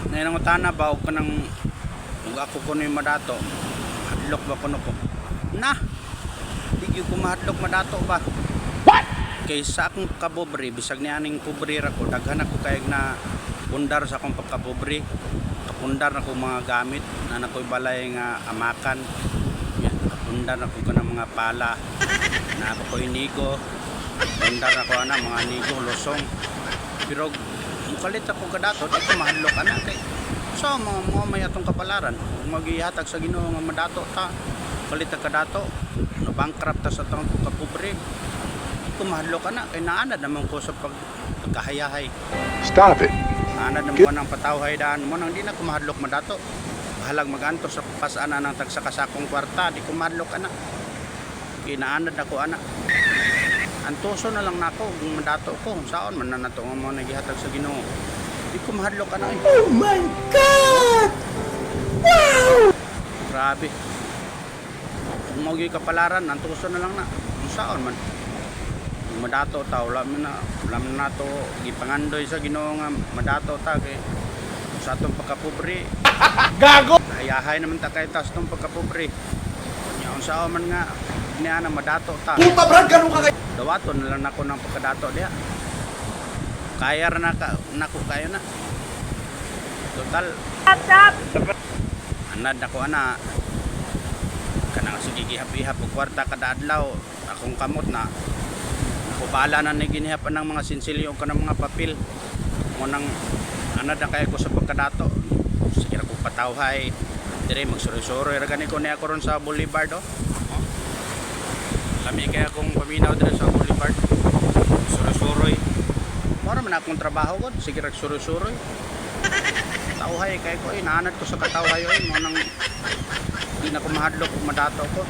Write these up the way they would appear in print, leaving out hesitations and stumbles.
Na nangutana ba og kanang ug ako kuno yung madato, hadlok ba kuno ko? Na! Di gyud ko mahadlok madato ba. What? Kay sa akong kapobre, bisag ni aning pobre ra ko, daghan ako kay na pundar sa akong pagkapobre. Kapundar na ko mga gamit, na nakoy balay nga amakan. Ya, kapundar na ko kanang mga pala. Na ako ko'y nigo. Pundar na ko ana mga nigo, lusong. Pero mukalit ako kadato, di ko mahadlok ana kay so mga mga may atong kapalaran. Kung magihatag sa Ginoo nga madato ta, kalit ta kadato, na bankrupt ta sa atong pagkapobre. Di ko mahadlok ana kay naanad naman ko sa pagkahayahay. Stop it. Naanad naman ko ng patawhay daan mo nang di na ko mahadlok madato. Bahalag maganto sa pasana ng tagsa kasakong kwarta, di ko mahadlok ana. Kinaanad ako ana. Antuso na lang nako kung madato ko, saon man na nato nga mo nagihatag sa Ginoo. Di ko mahadlok ana eh. Oh my God! Wow! Grabe. Kung mao gyud kapalaran, antuso na lang na. Kung saon man. Kung madato ta, wala man nato gipangandoy sa Ginoo nga madato ta kay sa atong pagkapobre. Gago! Hayahay naman ta kay tas atong pagkapobre. Nya unsaon man nga niya na madato ta. Puta Brad, ganun ka kay... Dawaton na lang nako ng pagkadato diha. Kaya ra na ka, nako kayo na. Total. Anad nako ana. Kanang sige gihap-ihap og kwarta kada adlaw akong kamot na. Ako bahala na ni ginihapan ng mga sinsilyo o kanang mga papel. Mo nang anad na kayo ko sa pagkadato. Sige ra ko patawhay. Dire magsuroy-suroy ra gani ko niya ko ron sa Boulevard oh. Oh. Lami kaya akong paminaw dire sa Boulevard. Suroy-suroy. Mora man akong trabaho god, sige ra suroy-suroy. Tawhay kay ko eh, naanad ko sa katawhay oy, mo nang di na ko mahadlok kung madato ko.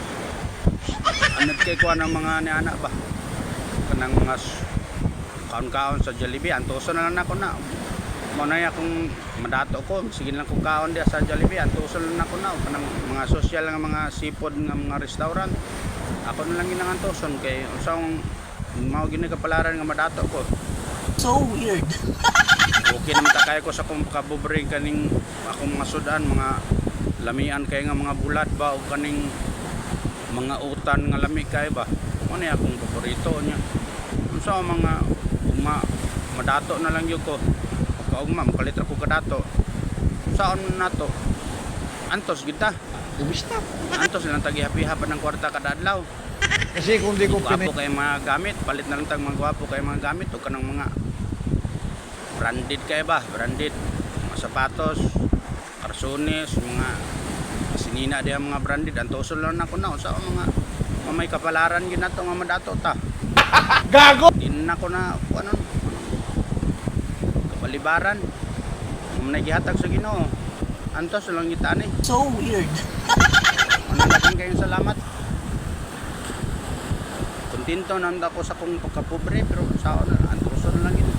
Anad kay ko ang mga niana ba. Kanang mga kaon-kaon sa Jollibee, antuso na lang nako na. Mo na akong madato ko, sige lang kong kaon diya sa Jollibee, antuso na lang nako na. Kanang mga social nga mga seafood nga mga restaurant. Ako na lang ginangantoson kay usang mao gini kapalaran nga madato ko. So weird. Okay naman ta kay ko sa akong pagkapobre kaning akong mga sudan, mga lamian kay nga mga bulad ba o kaning mga utan nga lami kay ba. Mo ni akong paborito niya. Unsa ang mga ugma madato na lang gyud ko. Kaugma makalit ra ko kadato. Saon nato? Antos gid ta. Stop. Antos lang tagihap-ihap ng kwarta kada adlaw. Kasi kung di ko Gwapo kay mga gamit, palit na lang tag mga gwapo kay mga gamit o kanang mga branded kay ba, branded mga sapatos, karsones, mga sinina diha mga branded, antoso lang nako na unsa ang mga mamay kapalaran gyud nato nga madato ta. Gago! Di na ko na kuan kapalibaran. Kung gihatag sa Ginoo, antos lang kita ni. So weird. Manalagang kayong salamat. Kontento naman ako sa kong pagkapobre pero sa na antuso na lang yun.